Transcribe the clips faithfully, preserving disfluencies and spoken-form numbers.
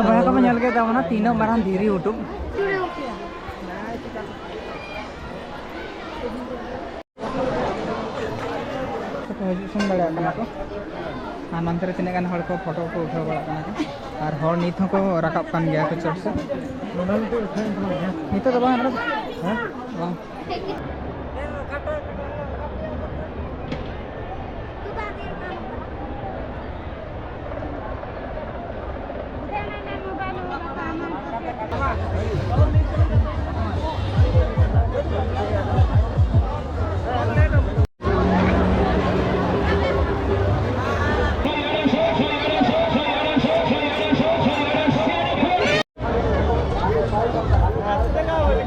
ᱵᱚᱭᱦᱟ ᱠᱚ ᱧᱮᱞ ᱠᱮᱫ ᱛᱟᱵᱚᱱᱟ ᱛᱤᱱᱟᱹᱜ ᱢᱟᱨᱟᱝ ᱫᱷᱤᱨᱤ ᱦᱩᱴᱩᱵ᱾ ᱠᱚ ᱦᱤᱡᱩᱜ ᱥᱮᱱ ᱫᱟᱲᱮᱭᱟᱜ ᱠᱟᱱᱟ ᱠᱚ᱾ ᱟᱨ ᱱᱚᱱᱛᱮ ᱨᱮ ᱛᱤᱱᱟᱹᱜ ᱜᱟᱱ ᱦᱚᱲ ᱠᱚ ᱯᱷᱳᱴᱳ ᱠᱚ ᱩᱴᱷᱟᱹᱣ ᱵᱟᱲᱟᱜ ᱠᱟᱱᱟ ᱠᱚ᱾ ᱟᱨ ᱦᱚᱲ ᱱᱤᱛ ᱦᱚᱸᱠᱚ ᱨᱟᱠᱟᱵ ᱠᱟᱱ ᱜᱮᱭᱟ ᱠᱚ ᱪᱚᱴ ᱥᱮᱫ᱾ ᱱᱤᱛᱚᱜ ᱫᱚ ᱵᱟᱝ, ᱱᱚᱰᱮ ᱫᱚ, ᱦᱮᱸ? ᱵᱟᱝ᱾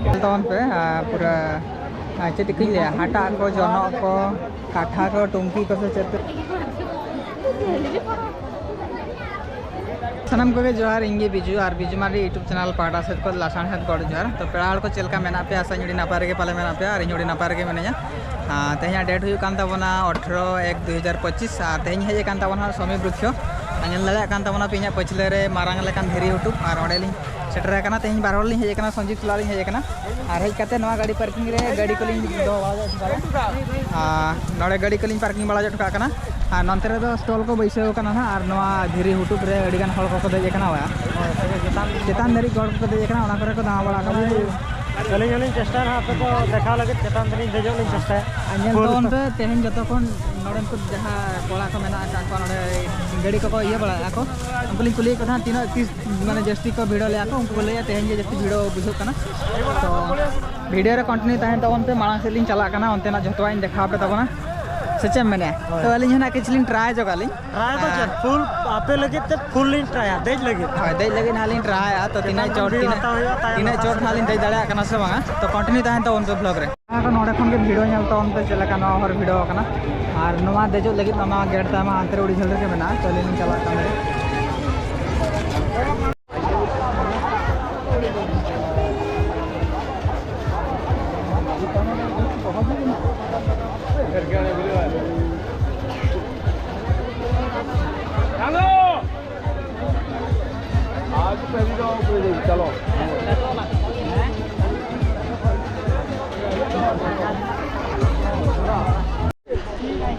ᱧᱮᱞ ᱛᱟᱵᱚᱱ ᱯᱮ, ᱟᱨ ᱯᱩᱨᱟᱹ, ᱟᱨ ᱪᱮᱫ ᱠᱚᱧ ᱞᱟᱹᱭᱟ, ᱦᱟᱴᱟᱜ ᱠᱚ, ᱡᱚᱱᱚᱜ ᱠᱚ, ᱠᱟᱴᱷᱟ ᱠᱚ, ᱴᱩᱝᱠᱤ ᱠᱚ ᱥᱮ ᱪᱮᱫ? ᱥᱟᱱᱟᱢ ᱠᱚᱜᱮ ᱡᱚᱦᱟᱨ, ᱤᱧ ᱜᱮ ᱵᱤᱡᱩ, ᱟᱨ ᱵᱤᱡᱩ ᱢᱟᱨᱰᱤ YouTube channel ᱯᱟᱦᱴᱟ ᱥᱮᱫ ᱠᱷᱚᱱ ᱞᱟᱥᱟᱬᱦᱮᱫ ᱜᱚᱰ ᱡᱚᱦᱟᱨ᱾ ᱛᱚ ᱯᱮᱲᱟ ᱦᱚᱲ ᱠᱚ ᱪᱮᱫ ᱞᱮᱠᱟ ᱢᱮᱱᱟᱜ ᱯᱮᱭᱟ? ᱟᱥᱟᱧ ᱟᱹᱰᱤ ᱱᱟᱯᱟᱭ ᱨᱮᱜᱮ ᱯᱟᱞᱮ ᱢᱮᱱᱟᱜ ᱯᱮᱭᱟ, ᱟᱨ ᱤᱧ ᱦᱚᱸ ᱟᱹᱰᱤ ᱱᱟᱯᱟᱭ ᱨᱮᱜᱮ ᱢᱤᱱᱟᱹᱧᱟ᱾ ᱟᱨ ᱛᱮᱦᱮᱧᱟᱜ date ᱦᱩᱭᱩᱜ ᱠᱟᱱ ᱛᱟᱵᱚᱱᱟ ᱟᱴᱷᱨᱚ ᱮᱠ ᱫᱩ ᱦᱟᱡᱟᱨ ᱯᱚᱸᱪᱤᱥ, ᱟᱨ ᱛᱮᱦᱮᱧ ᱦᱮᱡ ᱟᱠᱟᱱ ᱛᱟᱵᱚᱱᱟ ᱦᱟᱸᱜ ᱥᱚᱢᱤ ᱵᱨᱩᱠᱷᱭᱚ᱾ ᱟᱨ ᱧᱮᱞ ᱫᱟᱲᱮᱭᱟᱜ ᱠᱟᱱ ᱛᱟᱵᱚᱱᱟ ᱯᱮ ᱤᱧᱟᱹᱜ ᱯᱟᱹᱪᱷᱞᱟᱹ ᱨᱮ ᱢᱟᱨᱟᱝ ᱞᱮᱠᱟᱱ ᱫᱷᱤᱨᱤ ᱦᱩᱴᱩᱵ, ᱟᱨ ᱚᱸᱰᱮ ᱞᱤᱧ ᱥᱮᱴᱮᱨ ᱟᱠᱟᱱᱟ᱾ ᱛᱮᱦᱮᱧ ᱵᱟᱨ ᱦᱚᱲ ᱞᱤᱧ ᱦᱮᱡ ᱟᱠᱟᱱᱟ, ᱥᱚᱧᱡᱤᱵ ᱥᱟᱞᱟᱜ ᱞᱤᱧ ᱦᱮᱡ ᱟᱠᱟᱱᱟ᱾ ᱟᱨ ᱦᱮᱡ ᱠᱟᱛᱮ ᱱᱚᱣᱟ ᱜᱟᱹᱰᱤ parking ᱨᱮ ᱜᱟᱹᱰᱤ ᱠᱚᱞᱤᱧ ᱫᱚᱦᱚ ᱵᱟᱲᱟ ᱦᱚᱴᱚ ᱠᱟᱜᱼᱟ᱾ ᱟᱨ ᱱᱚᱰᱮ ᱜᱟᱹᱰᱤ ᱠᱚᱞᱤᱧ parking ᱵᱟᱲᱟ ᱦᱚᱴᱚ ᱠᱟᱜ ᱠᱟᱱᱟ᱾ ᱟᱨ ᱱᱚᱱᱛᱮ ᱨᱮᱫᱚ stall ᱠᱚ ᱵᱟᱹᱭᱥᱟᱹᱣ ᱠᱟᱱᱟ ᱱᱟᱦᱟᱜ, ᱟᱨ ᱱᱚᱣᱟ ᱫᱷᱤᱨᱤ ᱦᱩᱴᱩᱵ ᱨᱮ ᱟᱹᱰᱤ ᱜᱟᱱ ᱦᱚᱲ ᱠᱚᱠᱚ ᱫᱮᱡ ᱟᱠᱟᱱᱟ᱾ ᱪᱮᱛᱟᱱ ᱫᱷᱟᱹᱨᱤᱡ ᱦᱚᱲ ᱠᱚᱠᱚ ᱫᱮᱡ ᱟᱠᱟᱱᱟ, ᱚᱱᱟ ᱠᱚᱨᱮ ᱠᱚ ᱫᱟᱬᱟ ᱵᱟᱲᱟ ᱠᱟᱱᱟ᱾ ᱟᱹᱞᱤᱧ ᱦᱚᱸᱞᱤᱧ ᱪᱮᱥᱴᱟᱭᱟ ᱱᱟᱦᱟᱜ ᱟᱯᱮ ᱠᱚ ᱫᱮᱠᱷᱟᱣ ᱞᱟᱹᱜᱤᱫ, ᱪᱮᱛᱟᱱ ᱛᱮᱞᱤᱧ ᱫᱮᱡᱚᱜ ᱞᱤᱧ ᱪᱮᱥᱴᱟᱭᱟ᱾ ᱟᱨ ᱧᱮᱞ ᱛᱟᱵᱚᱱ ᱯᱮ, ᱛᱮᱦᱮᱧ ᱡᱚᱛᱚ ᱠᱷᱚᱱ ᱱᱚᱰᱮᱱ ᱠᱚ ᱡᱟᱦᱟᱸ ᱠᱚᱲᱟ ᱠᱚ ᱢᱮᱱᱟᱜ ᱟᱠᱟᱫ ᱠᱚᱣᱟ ᱱᱚᱰᱮ ᱜᱟᱹᱰᱤ ᱠᱚᱠᱚ ᱤᱭᱟᱹ ᱵᱟᱲᱟᱭᱟ ᱠᱚ, ᱩᱱᱠᱩ ᱞᱤᱧ ᱠᱩᱞᱤᱭᱮᱫ ᱠᱚ ᱛᱟᱦᱮᱸᱫ ᱛᱤᱱᱟᱹᱜ ᱛᱤᱥ ᱢᱟᱱᱮ ᱡᱟᱹᱥᱛᱤ ᱠᱚ ᱵᱷᱤᱲᱚ ᱞᱮᱭᱟ ᱠᱚ, ᱩᱱᱠᱩ ᱠᱚ ᱞᱟᱹᱭᱟ ᱛᱮᱦᱮᱧ ᱜᱮ ᱡᱟᱹᱥᱛᱤ ᱵᱷᱤᱲᱚ ᱵᱩᱡᱷᱟᱹᱜ ᱠᱟᱱᱟ᱾ ᱛᱚ video ᱨᱮ continue ᱛᱟᱦᱮᱱ ᱛᱟᱵᱚᱱ ᱯᱮ, ᱢᱟᱲᱟᱝ ᱥᱮᱫ ᱞᱤᱧ ᱪᱟᱞᱟᱜ ᱠᱟᱱᱟ, ᱚᱱᱛᱮᱱᱟᱜ ᱡᱷᱚᱛᱚᱣᱟᱜ ᱤᱧ ᱫᱮᱠᱷᱟᱣ ᱟᱯᱮ ᱛᱟᱵᱚᱱᱟ, ᱥᱮ ᱪᱮᱫ ᱮᱢ ᱢᱮᱱᱮᱫᱼᱟ? ᱦᱳᱭ᱾ ᱛᱚ ᱟᱹᱞᱤᱧ ᱦᱚᱸ ᱱᱟᱜ ᱠᱤᱪᱷᱩ ᱞᱤᱧ try ᱧᱚᱜᱟ ᱞᱤᱧ᱾ Try ᱫᱚ ᱪᱮᱫ? ᱟᱨ full ᱟᱯᱮ ᱞᱟᱹᱜᱤᱫ ᱛᱮ full ᱞᱤᱧ tryᱟ, ᱫᱮᱡ ᱞᱟᱹᱜᱤᱫ᱾ ᱦᱳᱭ, ᱫᱮᱡ ᱞᱟᱹᱜᱤᱫ ᱱᱟᱜ ᱞᱤᱧ tryᱟ, ᱛᱚ ᱛᱤᱱᱟᱹᱜ ᱪᱮᱛᱟᱱ ᱪᱚᱴ, ᱠᱷᱚᱱ view ᱛᱤᱱᱟᱹᱜ, ᱦᱟᱛᱟᱣ ᱦᱩᱭᱩᱜᱼᱟ ᱛᱟᱭᱚᱢ ᱛᱤᱱᱟᱹᱜ ᱦᱟᱛᱟᱣ ᱪᱚᱴ ᱠᱟᱛᱮ᱾ ᱱᱟᱜ ᱞᱤᱧ ᱫᱮᱡ ᱫᱟᱲᱮᱭᱟᱜ ᱠᱟᱱᱟ ᱥᱮ ᱵᱟᱝᱟ, ᱛᱚ continue ᱛᱟᱦᱮᱱ ᱛᱟᱵᱚᱱ ᱯᱮ vlog ᱨᱮ᱾ ᱟᱨ ᱱᱚᱰᱮ ᱠᱷᱚᱱ ᱜᱮ video ᱧᱮᱞ ᱛᱟᱵᱚᱱ ᱯᱮ ᱪᱮᱫ ᱞᱮᱠᱟ ᱱᱚᱣᱟ ᱦᱚᱨ ᱵᱷᱤᱲᱟᱹᱣ ᱟᱠᱟᱱᱟ᱾ ᱟᱨ ᱱᱚᱣᱟ ᱫᱮᱡᱚᱜ ᱞᱟᱹᱜᱤᱫ ᱚᱱᱟ gate ᱛᱟᱭᱢᱟ ᱦᱟᱱᱛᱮ ᱨᱮ ᱟᱹᱰᱤ ᱡᱷᱟᱹᱞ ᱨᱮᱜᱮ ᱢᱮᱱᱟᱜᱼᱟ, ᱛᱚ ᱟᱹᱞᱤᱧ ᱞᱤᱧ ᱪᱟᱞᱟᱜ ᱠᱟᱱ ᱜᱮ᱾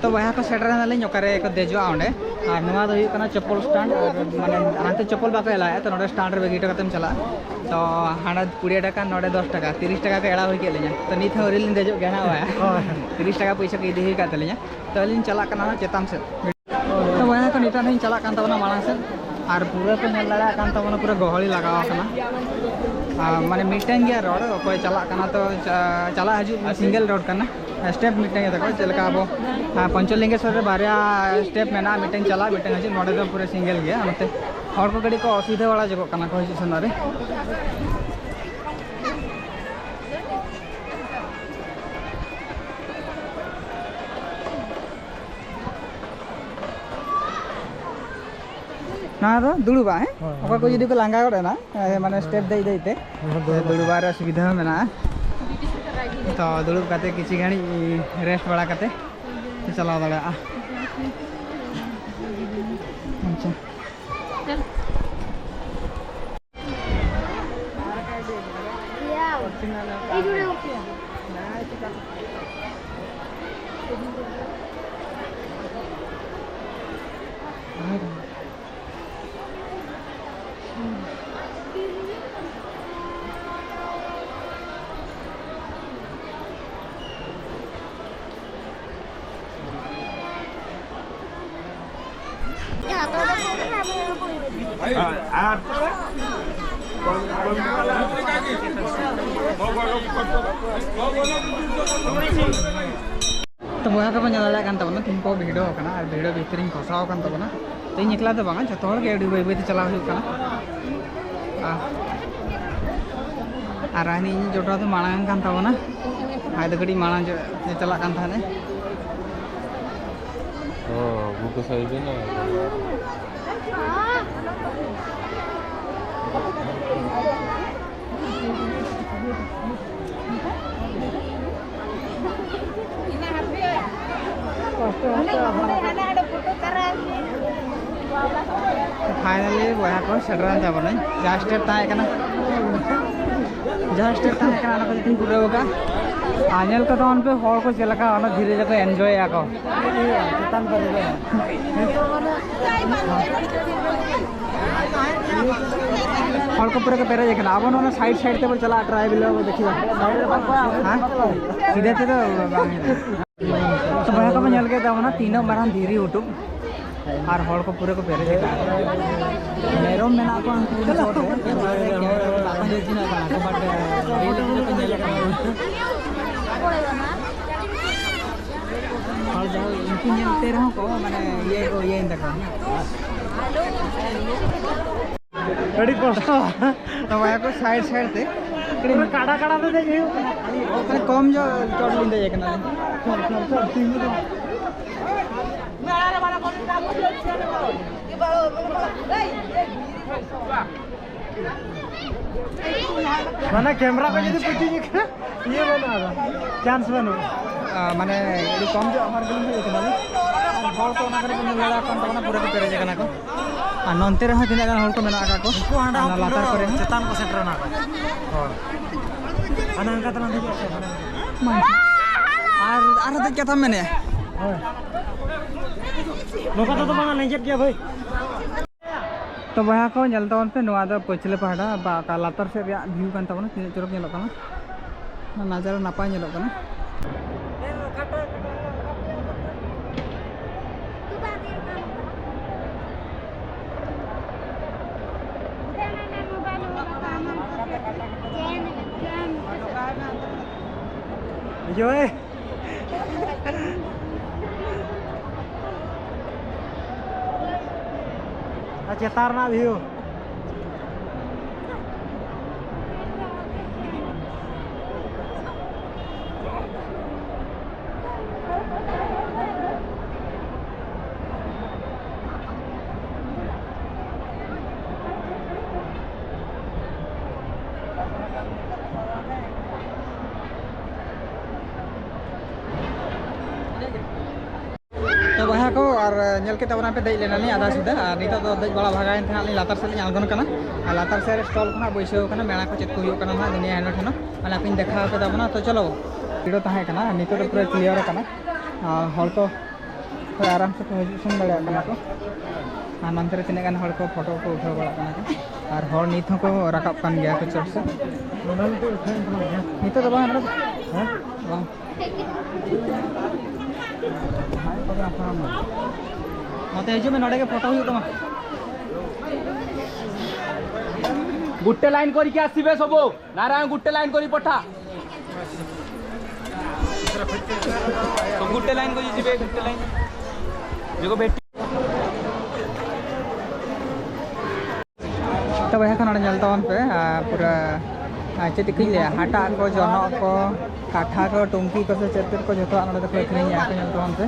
ᱛᱚ ᱵᱚᱭᱦᱟ ᱠᱚ, ᱥᱮᱴᱮᱨ ᱮᱱᱟᱞᱤᱧ ᱚᱠᱟᱨᱮ ᱠᱚ ᱫᱮᱡᱚᱜᱼᱟ ᱚᱸᱰᱮ᱾ ᱟᱨ ᱱᱚᱣᱟ ᱫᱚ ᱦᱩᱭᱩᱜ ᱠᱟᱱᱟ ᱪᱚᱯᱯᱚᱞ ᱥᱴᱮᱱᱰ, ᱟᱨ ᱢᱟᱱᱮ ᱦᱟᱱᱛᱮ ᱪᱚᱯᱯᱚᱞ ᱵᱟᱠᱚ ᱮᱞᱟᱣᱮᱫᱼᱟ, ᱛᱚ ᱱᱚᱰᱮ ᱥᱴᱮᱱᱰ ᱨᱮ ᱵᱟᱹᱜᱤ ᱦᱚᱴᱚ ᱠᱟᱛᱮᱢ ᱪᱟᱞᱟᱜᱼᱟ᱾ ᱛᱚ ᱦᱟᱸᱰᱮ ᱠᱩᱲᱤ ᱴᱟᱠᱟ, ᱱᱚᱰᱮ ᱫᱚᱥ ᱴᱟᱠᱟ, ᱛᱤᱨᱤᱥ ᱴᱟᱠᱟ ᱠᱚ ᱮᱲᱟᱣ ᱦᱩᱭ ᱠᱮᱫ ᱞᱤᱧᱟ᱾ ᱛᱚ ᱱᱤᱛ ᱦᱚᱸ ᱟᱹᱣᱨᱤ ᱞᱤᱧ ᱫᱮᱡᱚᱜ ᱜᱮᱭᱟ ᱦᱟᱸᱜ ᱵᱚᱭᱦᱟ᱾ ᱦᱳᱭ᱾ ᱛᱤᱨᱤᱥ ᱴᱟᱠᱟ ᱯᱚᱭᱥᱟ ᱠᱚ ᱤᱫᱤ ᱦᱩᱭ ᱟᱠᱟᱫ ᱛᱟᱹᱞᱤᱧᱟ᱾ ᱛᱚ ᱟᱹᱞᱤᱧ ᱪᱟᱞᱟᱜ ᱠᱟᱱᱟ ᱦᱟᱸᱜ ᱪᱮᱛᱟᱱ ᱥᱮᱫ᱾ ᱛᱚ ᱵᱚᱭᱦᱟ ᱠᱚ, ᱱᱤᱛᱚᱜ ᱦᱟᱸᱜ ᱤᱧ ᱪᱟᱞᱟᱜ ᱠᱟᱱ ᱛᱟᱵᱚᱱᱟ ᱢᱟᱲᱟᱝ ᱥᱮᱫ, ᱟᱨ ᱯᱩᱨᱟᱹ ᱯᱮ ᱧᱮᱞ ᱫᱟᱲᱮᱭᱟᱜ ᱠᱟᱱ ᱛᱟᱵᱚᱱᱟ, ᱯᱩᱨᱟᱹ ᱜᱚᱦᱚᱲᱤ ᱞᱟᱜᱟᱣ ᱟᱠᱟᱱᱟ᱾ ᱟᱨ ᱢᱟᱱᱮ ᱢᱤᱫᱴᱟᱝ ᱜᱮᱭᱟ ᱨᱳᱰ, ᱚᱠᱚᱭ ᱪᱟᱞᱟᱜ ᱠᱟᱱᱟ ᱛᱚ ᱪᱟ-, ᱪᱟᱞᱟᱜ ᱦᱤᱡᱩᱜ ᱥᱤᱝᱜᱮᱞ ᱨᱳᱰ ᱠᱟᱱᱟ, ᱥᱴᱮᱯ ᱢᱤᱫᱴᱟᱝ ᱜᱮ ᱛᱟᱠᱚ᱾ ᱪᱮᱫ ᱞᱮᱠᱟ ᱟᱵᱚ, ᱟᱨ, ᱯᱚᱧᱪᱚᱞᱤᱝᱜᱮᱥᱚᱨ ᱨᱮ ᱵᱟᱨᱭᱟ ᱥᱴᱮᱯ ᱢᱮᱱᱟᱜᱼᱟ, ᱢᱤᱫᱴᱟᱝ ᱪᱟᱞᱟᱜ, ᱢᱤᱫᱴᱟᱝ ᱦᱤᱡᱩᱜ, ᱱᱚᱰᱮ ᱫᱚ ᱯᱩᱨᱟᱹ ᱥᱤᱝᱜᱮᱞ ᱜᱮᱭᱟ, ᱚᱱᱟᱛᱮ ᱦᱚᱲ ᱠᱚ ᱠᱟᱹᱴᱤᱡ ᱠᱚ ᱚᱥᱩᱵᱤᱫᱷᱟ ᱵᱟᱲᱟ ᱧᱚᱜᱚᱜ ᱠᱟᱱᱟ ᱠᱚ ᱦᱤᱡᱩᱜ ᱥᱮᱱᱚᱜ ᱨᱮ᱾ ᱱᱚᱣᱟ ᱫᱚ ᱫᱩᱲᱩᱵᱟᱜ, ᱦᱮᱸ? ᱦᱳᱭ, ᱚᱠᱚᱭ ᱠᱚ ᱦᱳᱭ᱾ ᱡᱩᱫᱤ ᱠᱚ ᱞᱟᱸᱜᱟ ᱜᱚᱫ ᱮᱱᱟ, ᱮ, ᱢᱟᱱᱮ ᱦᱳᱭ᱾ ᱥᱴᱮᱯ ᱫᱮᱡ ᱫᱮᱡ ᱛᱮ, ᱦᱳᱭ, ᱦᱳᱭ᱾ ᱫᱩᱲᱩᱵᱟᱜ ᱨᱮ ᱥᱩᱵᱤᱫᱷᱟ ᱦᱚᱸ ᱢᱮᱱᱟᱜᱼᱟ᱾ ᱛᱚ ᱫᱩᱲᱩᱵ ᱠᱟᱛᱮ ᱠᱤᱪᱷᱩ ᱜᱷᱟᱹᱲᱤᱡ ᱨᱮᱥᱴ ᱵᱟᱲᱟ ᱠᱟᱛᱮ ᱪᱟᱞᱟᱣ ᱫᱟᱲᱮᱭᱟᱜᱼᱟ᱾ ᱟᱪᱪᱷᱟ᱾ ᱛᱚ ᱵᱚᱭᱦᱟ ᱠᱚᱯᱮ ᱧᱮᱞ ᱫᱟᱲᱮᱭᱟᱜ ᱠᱟᱱ ᱛᱟᱵᱚᱱᱟ, ᱛᱤᱦᱤᱧ ᱠᱚ ᱵᱷᱤᱲᱚ ᱟᱠᱟᱱᱟ ᱟᱨ ᱵᱷᱤᱲᱚ ᱵᱷᱤᱛᱨᱤᱧ ᱯᱷᱟᱥᱟᱣ ᱟᱠᱟᱱ ᱛᱟᱵᱚᱱᱟ᱾ ᱛᱚ ᱤᱧ ᱮᱠᱞᱟ ᱫᱚ ᱵᱟᱝᱟ, ᱡᱚᱛᱚ ᱦᱚᱲ ᱜᱮ ᱟᱹᱰᱤ ᱵᱟᱹᱭ ᱵᱟᱹᱭ ᱛᱮ ᱪᱟᱞᱟᱣ ᱦᱩᱭᱩᱜ ᱠᱟᱱᱟ᱾ ᱟᱨ, ᱟᱨ ᱦᱟᱹᱱᱤ ᱤᱧᱤᱡ ᱡᱚᱴᱟᱣ ᱫᱚ ᱢᱟᱲᱟᱝ ᱠᱟᱱ ᱛᱟᱵᱚᱱᱟ, ᱟᱡ ᱫᱚ ᱠᱟᱹᱴᱤᱡ ᱢᱟᱲᱟᱝ ᱧᱚᱜ ᱮ ᱪᱟᱞᱟᱜ ᱠᱟᱱ ᱛᱟᱦᱮᱱᱟ᱾ ᱦᱚᱸ, ᱵᱩᱠᱩ ᱥᱟᱦᱤᱵ ᱱᱟ᱾ ᱯᱷᱟᱭᱱᱟᱞᱤ ᱵᱚᱭᱦᱟ ᱥᱮᱴᱮᱨᱮᱱ ᱛᱟᱵᱚᱱᱟᱹᱧ᱾ ᱡᱟᱦᱟᱸ ᱥᱴᱮᱯ ᱛᱟᱦᱮᱸ ᱠᱟᱱᱟ, ᱡᱟᱦᱟᱸ ᱥᱴᱮᱯ ᱛᱟᱦᱮᱸ ᱠᱟᱱᱟ, ᱚᱱᱟ ᱠᱚ ᱡᱚᱛᱚᱧ ᱯᱩᱨᱟᱹᱣ ᱟᱠᱟᱫ᱾ ᱟᱨ ᱧᱮᱞ ᱠᱚ ᱛᱟᱵᱚᱱ ᱯᱮ, ᱦᱚᱲ ᱠᱚ ᱪᱮᱫ ᱞᱮᱠᱟ ᱚᱱᱟ ᱫᱷᱤᱨᱤ ᱨᱮᱠᱚ ᱮᱱᱡᱚᱭᱮᱫᱼᱟ ᱠᱚ᱾ ᱪᱮᱛᱟᱱ ᱠᱚᱨᱮ ᱫᱚ᱾ ᱦᱚᱲ ᱠᱚ ᱯᱩᱨᱟᱹ ᱠᱚ ᱯᱮᱨᱮᱡ ᱟᱠᱟᱱᱟ᱾ ᱟᱵᱚ ᱱᱚᱣᱟ ᱥᱟᱭᱤᱰ ᱥᱟᱭᱤᱰ ᱛᱮᱵᱚᱱ ᱪᱟᱞᱟᱜᱼᱟ, ᱴᱨᱟᱭᱵᱮᱞ ᱵᱚᱱ ᱫᱮᱠᱷᱤᱵᱟ᱾ ᱦᱮᱸ? ᱥᱤᱫᱷᱟᱹ ᱛᱮᱫᱚ ᱵᱟᱝ ᱦᱩᱭᱩᱜᱼᱟ᱾ ᱛᱚ ᱵᱚᱭᱦᱟ ᱠᱚ ᱧᱮᱞ ᱠᱮᱫ ᱛᱟᱵᱚᱱᱟ ᱛᱤᱱᱟᱹᱜ ᱢᱟᱨᱟᱝ ᱫᱷᱤᱨᱤ ᱩᱴᱩᱵ, ᱟᱨ ᱦᱚᱲ ᱠᱚ ᱯᱩᱨᱟᱹ ᱠᱚ ᱯᱮᱨᱮᱡ ᱟᱠᱟᱱᱟ᱾ ᱢᱮᱨᱚᱢ ᱢᱮᱱᱟᱜ ᱠᱚᱣᱟ ᱩᱱᱠᱩ ᱥᱩᱨ ᱨᱮ, ᱵᱟᱠᱚ ᱧᱮᱞ ᱪᱤᱱᱦᱟᱹᱣ ᱠᱟᱱᱟ, ᱟᱠᱚ but ᱨᱤᱞ ᱨᱮᱠᱚ ᱧᱮᱞ ᱠᱟᱱᱟ᱾ ᱦᱚᱲ ᱡᱟᱦᱟᱸ ᱩᱱᱠᱩ ᱧᱮᱞᱛᱮ ᱨᱮᱦᱚᱸ ᱠᱚ ᱢᱟᱱᱮ ᱤᱭᱟᱹ ᱠᱚ ᱤᱭᱟᱹᱭᱮᱱ ᱛᱟᱠᱚᱣᱟ᱾ ᱟᱹᱰᱤ ᱠᱚᱥᱴᱚ᱾ ᱛᱚ ᱵᱚᱭᱦᱟ ᱠᱚ ᱥᱟᱭᱤᱰ ᱥᱟᱭᱤᱰ ᱛᱮ ᱯᱩᱨᱟᱹ ᱠᱟᱰᱟ ᱠᱟᱰᱟ ᱛᱮ ᱫᱮᱡ ᱦᱩᱭᱩᱜ ᱠᱟᱱᱟ᱾ ᱢᱟᱱᱮ ᱠᱚᱢ ᱧᱚᱜ ᱪᱚᱴ ᱞᱤᱧ ᱫᱮᱡ ᱟᱠᱟᱱᱟ᱾ ᱢᱟᱱᱮ ᱠᱮᱢᱨᱟ ᱠᱚ ᱡᱩᱫᱤ ᱯᱩᱪᱩᱡ ᱠᱷᱟᱱ ᱤᱭᱟᱹ ᱵᱟᱹᱱᱩᱜᱼᱟ, ᱟᱫᱚ ᱪᱟᱱᱥ ᱵᱟᱹᱱᱩᱜᱼᱟ᱾ ᱟᱨ ᱢᱟᱱᱮ ᱟᱹᱰᱤ ᱠᱚᱢ ᱧᱚᱜ ᱦᱚᱲ ᱜᱮᱞᱤᱧ ᱦᱮᱡ ᱠᱟᱱᱟ᱾ ᱟᱨ ᱦᱚᱲ ᱠᱚ ᱚᱱᱟ ᱠᱚᱨᱮ ᱠᱚ ᱧᱮᱞ ᱫᱟᱲᱮᱭᱟᱜ ᱠᱟᱱ ᱛᱟᱵᱚᱱᱟ, ᱯᱩᱨᱟᱹ ᱠᱚ ᱯᱮᱨᱮᱡ ᱟᱠᱟᱱᱟ ᱠᱚ᱾ ᱟᱨ ᱱᱚᱱᱛᱮ ᱨᱮᱦᱚᱸ ᱛᱤᱱᱟᱹᱜ ᱜᱟᱱ ᱦᱚᱲ ᱠᱚ ᱢᱮᱱᱟᱜ ᱟᱠᱟᱫ ᱠᱚ, ᱩᱱᱠᱩ ᱦᱟᱸᱰᱮ ᱦᱚᱸ ᱚᱱᱟ ᱞᱟᱛᱟᱨ ᱯᱩᱨᱟᱹ ᱠᱚᱨᱮ ᱦᱚᱸ᱾ ᱪᱮᱛᱟᱱ ᱠᱚ ᱥᱮᱴᱮᱨ ᱮᱱᱟ ᱠᱚ᱾ ᱦᱳᱭ᱾ ᱦᱟᱱᱮ ᱦᱟᱱᱠᱟ ᱛᱮᱞᱟᱝ ᱫᱮᱡᱚᱜᱼᱟ ᱥᱮ, ᱦᱟᱱᱮ ᱦᱟᱱᱠᱟ᱾ ᱟᱨ ᱟᱨᱦᱚᱸ ᱫᱮᱡ ᱠᱟᱛᱷᱟᱢ ᱢᱮᱱᱮᱫᱼᱟ? ᱦᱳᱭ᱾ ᱱᱚᱝᱠᱟ ᱛᱮᱫᱚ ᱵᱟᱝ ᱞᱮᱸᱡᱮᱫ ᱜᱮᱭᱟ ᱵᱷᱟᱹᱭ᱾ ᱛᱚ ᱵᱚᱭᱦᱟ ᱠᱚ, ᱧᱮᱞ ᱛᱟᱵᱚᱱ ᱯᱮ, ᱱᱚᱣᱟ ᱫᱚ ᱯᱟᱹᱪᱷᱞᱟᱹ ᱯᱟᱦᱴᱟ ᱵᱟ ᱚᱠᱟ ᱞᱟᱛᱟᱨ ᱥᱮᱫ ᱨᱮᱭᱟᱜ ᱵᱷᱤᱭᱩ ᱠᱟᱱ ᱛᱟᱵᱚᱱᱟ᱾ ᱛᱤᱱᱟᱹᱜ ᱪᱚᱨᱚᱠ ᱧᱮᱞᱚᱜ ᱠᱟᱱᱟ, ᱱᱟᱡᱟᱨᱟ ᱱᱟᱯᱟᱭ ᱧᱮᱞᱚᱜ ᱠᱟᱱᱟ᱾ ᱵᱩᱡᱷᱟᱹᱣ? ᱟᱨ ᱪᱮᱛᱟᱱ ᱨᱮᱱᱟᱜ ᱵᱷᱤᱭᱩ᱾ ᱛᱚ ᱵᱚᱭᱦᱟ ᱠᱚ, ᱟᱨ ᱧᱮᱞ ᱠᱮᱫ ᱛᱟᱵᱚᱱᱟ ᱯᱮ, ᱫᱮᱡ ᱞᱮᱱᱟᱞᱤᱧ ᱟᱫᱷᱟ ᱥᱩᱫᱷᱟᱹ, ᱟᱨ ᱱᱤᱛᱚᱜ ᱫᱚ ᱫᱮᱡ ᱵᱟᱲᱟ ᱵᱷᱟᱜᱟᱭᱮᱱ ᱛᱮ ᱦᱟᱸᱜ ᱞᱤᱧ ᱞᱟᱛᱟᱨ ᱥᱮᱫ ᱞᱤᱧ ᱟᱬᱜᱚᱱ ᱠᱟᱱᱟ᱾ ᱟᱨ ᱞᱟᱛᱟᱨ ᱥᱮᱫ ᱨᱮ ᱥᱴᱚᱞ ᱠᱚ ᱦᱟᱸᱜ ᱵᱟᱹᱭᱥᱟᱹᱣ ᱠᱟᱱᱟ, ᱢᱮᱱᱟ ᱠᱚ ᱪᱮᱫ ᱠᱚ ᱦᱩᱭᱩᱜ ᱠᱟᱱᱟ ᱦᱟᱸᱜ, ᱫᱩᱱᱤᱭᱟᱹ ᱦᱟᱸᱰᱮ ᱴᱷᱮᱱ ᱦᱚᱸ᱾ ᱢᱟᱱᱮ ᱟᱯᱮᱧ ᱫᱮᱠᱷᱟᱣ ᱯᱮ ᱛᱟᱵᱚᱱᱟ᱾ ᱛᱚ ᱪᱚᱞᱚ, ᱵᱷᱤᱲ ᱛᱟᱦᱮᱸ ᱠᱟᱱᱟ, ᱱᱤᱛᱚᱜ ᱫᱚ ᱯᱩᱨᱟᱹ ᱠᱞᱤᱭᱟᱨ ᱠᱟᱱᱟ᱾ ᱟᱨ ᱦᱚᱲ ᱠᱚ ᱯᱩᱨᱟᱹ ᱟᱨᱟᱢ ᱥᱮ ᱠᱚ ᱦᱤᱡᱩᱜ ᱥᱮᱱ ᱫᱟᱲᱮᱭᱟᱜ ᱠᱟᱱᱟ ᱠᱚ᱾ ᱟᱨ ᱱᱚᱱᱛᱮ ᱨᱮ ᱛᱤᱱᱟᱹᱜ ᱜᱟᱱ ᱦᱚᱲ ᱠᱚ ᱯᱷᱳᱴᱳ ᱠᱚ ᱩᱴᱷᱟᱹᱣ ᱵᱟᱲᱟᱜ ᱠᱟᱱᱟ ᱠᱚ, ᱟᱨ ᱦᱚᱲ ᱱᱤᱛ ᱦᱚᱸᱠᱚ ᱨᱟᱠᱟᱵ ᱠᱟᱱ ᱜᱮᱭᱟ ᱠᱚ ᱪᱚᱴ ᱥᱮᱫ᱾ ᱱᱤᱛᱚᱜ ᱫᱚ ᱵᱟᱝ, ᱱᱚᱰᱮ ᱫᱚ ᱵᱟᱝ᱾ ᱱᱚᱛᱮ ᱦᱤᱡᱩᱜ ᱢᱮ, ᱱᱚᱰᱮ ᱜᱮ ᱯᱷᱳᱴᱳ ᱦᱩᱭᱩᱜ ᱛᱟᱢᱟ᱾ ଗୋଟେ ଲାଇନ୍ କରିକି ଆସିବେ ସବୁ। ନାରାୟଣ, ଗୋଟେ ଲାଇନ୍ କରି ପଠା। ସବୁ ଗୋଟେ ଲାଇନ୍ କରି ଯିବେ, ଗୋଟେ ଲାଇନ୍। ଯୋଗ ଭେଟି। ᱛᱚ ᱵᱚᱭᱦᱟ ᱠᱚ, ᱱᱚᱰᱮ ᱧᱮᱞ ᱛᱟᱵᱚᱱ ᱯᱮ, ᱟᱨ ᱯᱩᱨᱟᱹ, ᱟᱨ ᱪᱮᱫ ᱠᱚᱧ ᱞᱟᱹᱭᱟ, ᱦᱟᱴᱟᱜ ᱠᱚ, ᱡᱚᱱᱚᱜ ᱠᱚ, ᱠᱟᱴᱷᱟ ᱠᱚ, ᱴᱩᱝᱠᱤ ᱠᱚ ᱥᱮ ᱪᱮᱫ ᱪᱮᱫ ᱠᱚ, ᱡᱚᱛᱚᱣᱟᱜ ᱱᱚᱰᱮ ᱫᱚᱠᱚ ᱟᱹᱠᱷᱨᱤᱧᱮᱫᱼᱟ ᱠᱚ, ᱧᱮᱞ ᱛᱟᱵᱚᱱ ᱯᱮ᱾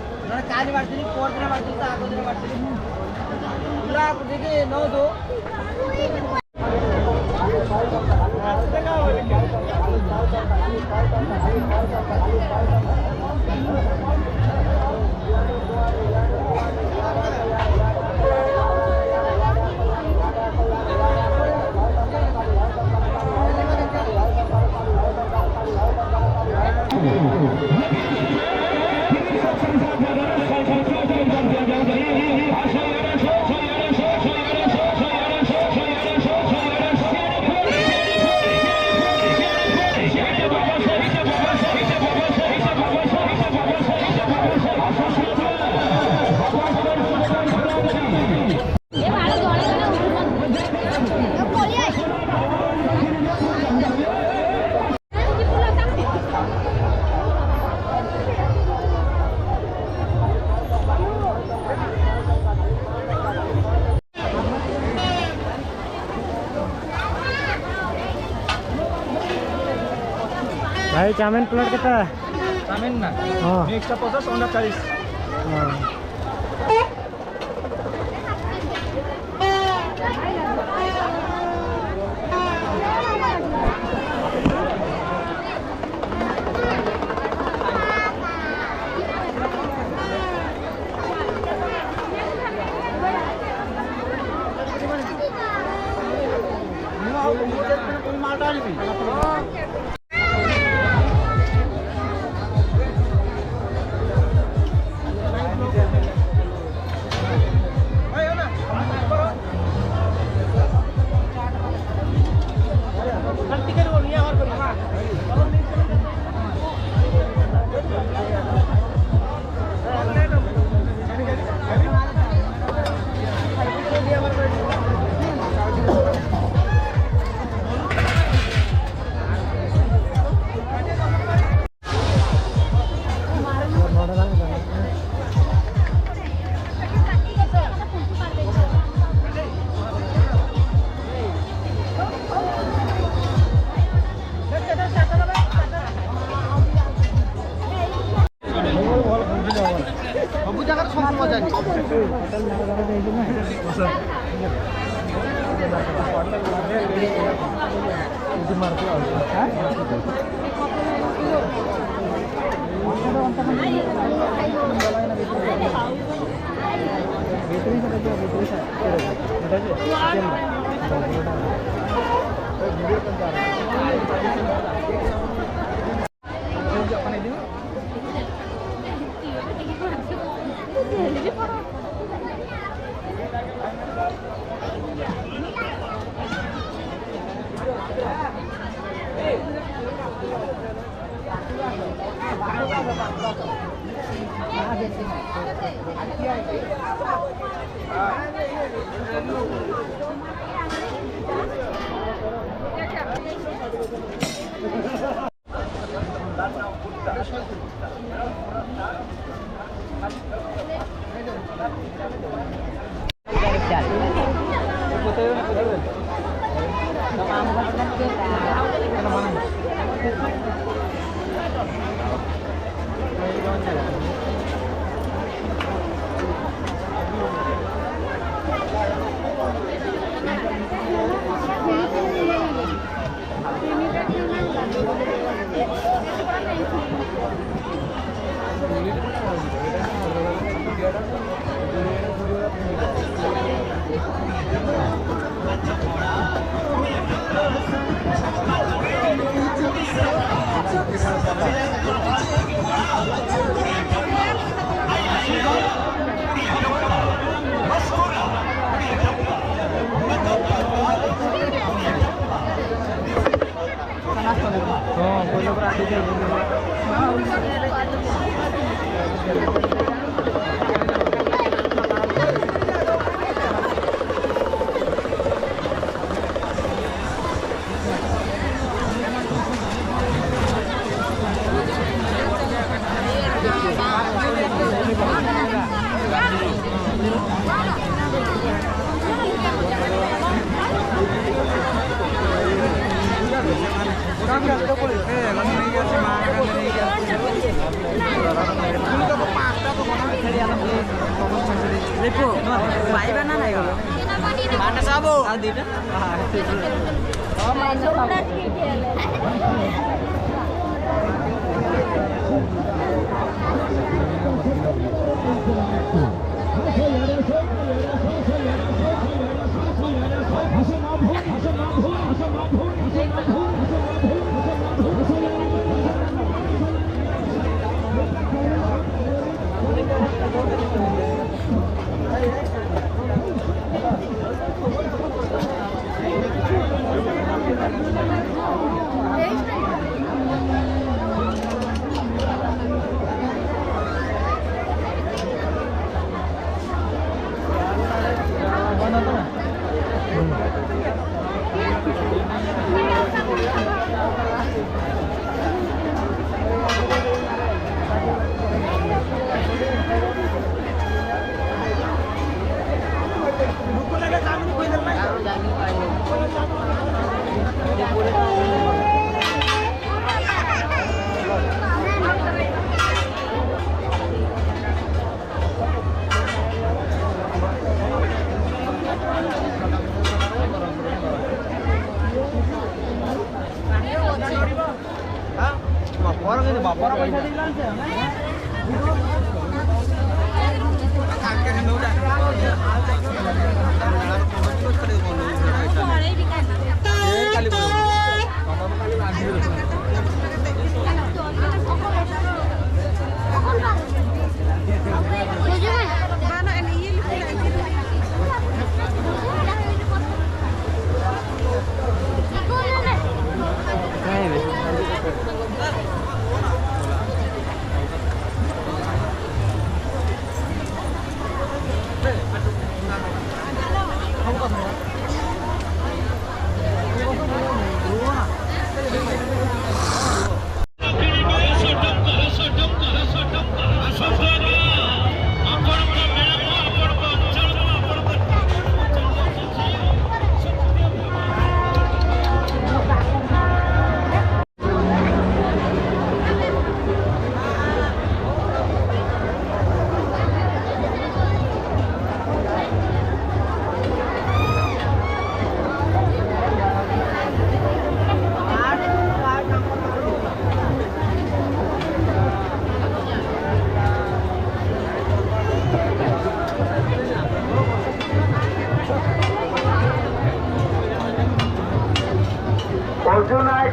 ଭାଇ, ଚାଉମିନ ପ୍ଲେଟ୍ କେତେ? ଚାଉମିନ ନା? ହଁ। ଏକ୍ସଟ୍ରା ପଚାଶ, ଅଣ୍ଡା ଚାଳିଶ। ହଁ। ସବୁ ଜାଗାରେ ସବୁ ମଜା ନିଏ। ᱵᱟᱭ ᱵᱟᱱᱟᱱ ᱦᱩᱭᱩᱜᱼᱟ᱾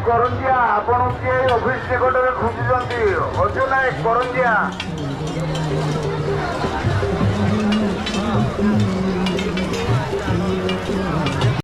କରଞ୍ଜିଆ, ଆପଣ କିଏ ଅଫିସ ନିକଟରେ ଖୋଜୁଛନ୍ତି? ଅଜୁ ନାୟକ, କରଞ୍ଜିଆ।